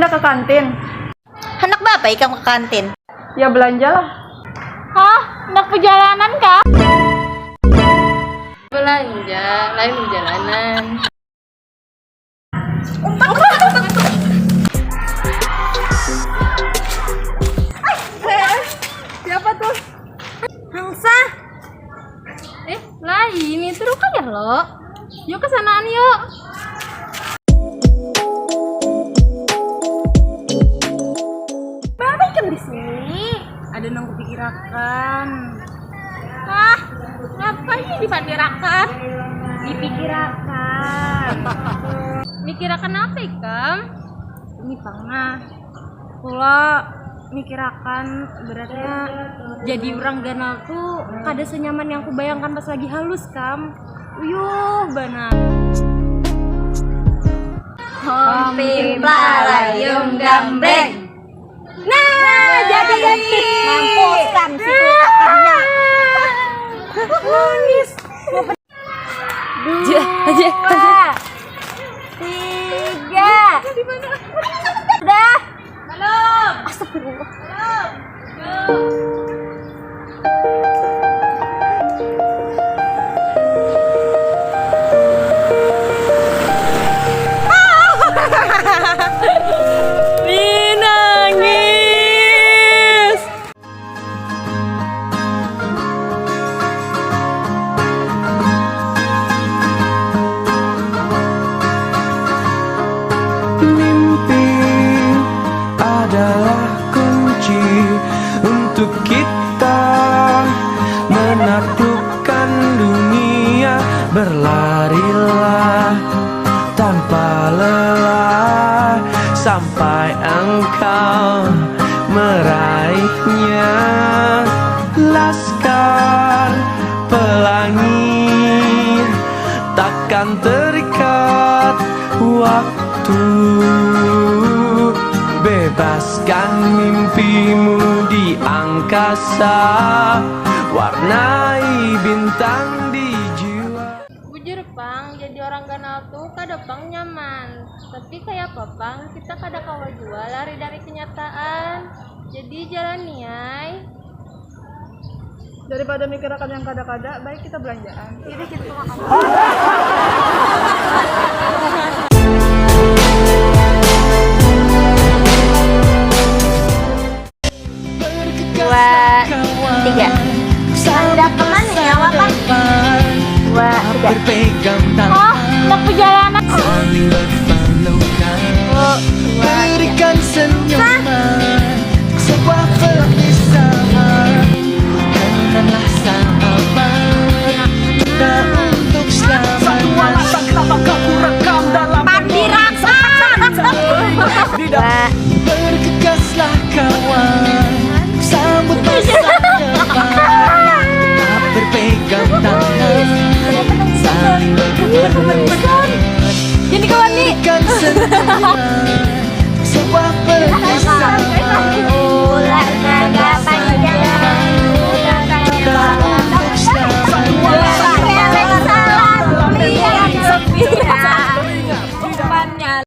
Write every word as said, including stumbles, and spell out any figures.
Handak ke kantin. Handak baapa ikam ke kantin? Ya belanja lah. Hah? Handak perjalanan kah? Belanja, lain perjalanan. Siapa tuh? Hangsa. Eh, lain itu rupa ya lo. Yuk ke sanaan yuk. Berapa ikan di sini? Ada nang kupikirakan. Hah? Ngapa ini dipandirakan? Dipikirakan. Mikirakan apa ikam? Ini pang nah. Kula mikirakan beratnya jadi orang ganal tuh kada senyaman yang kubayangkan pas lagi halus kam. Uyuh banar. Hom pimpla layung gambreng. Nah, jadi ganti. Mampus kam situ akannya. Manis. Aja, aja, aja. Tiga. Sudah. Belum. Astagfirullah. Minangis. Mimpi adalah kunci untuk kita menaklukkan dunia. Berlarilah tanpa lelah sampai engkau meraihnya. Laskar pelangi takkan terikat waktu. Bebaskan mimpimu di angkasa. Warnai bintang di jiwa. Bujur pang, jadi orang ganal tuh kada pang nyaman. Tapi kayak apa pang, kita kada kawa jua lari dari kenyataan. Jadi jalani ai. Daripada mikirakan yang kada-kada, baik kita belanjaan. Ini kita makan. Dua, tiga. Hendak kemana nyawa kan? Dua, tiga. Oh, hendak perjalanan. Berikan senyuman, sebuah perpisahan. Kenanglah sahabat kita untuk selamanya. Pandirakan. Dua. Bergegaslah kawan, sambut masa depan. Berpegang tangan, saling berpelukan. Jadi kawan nih. Berikan senyuman.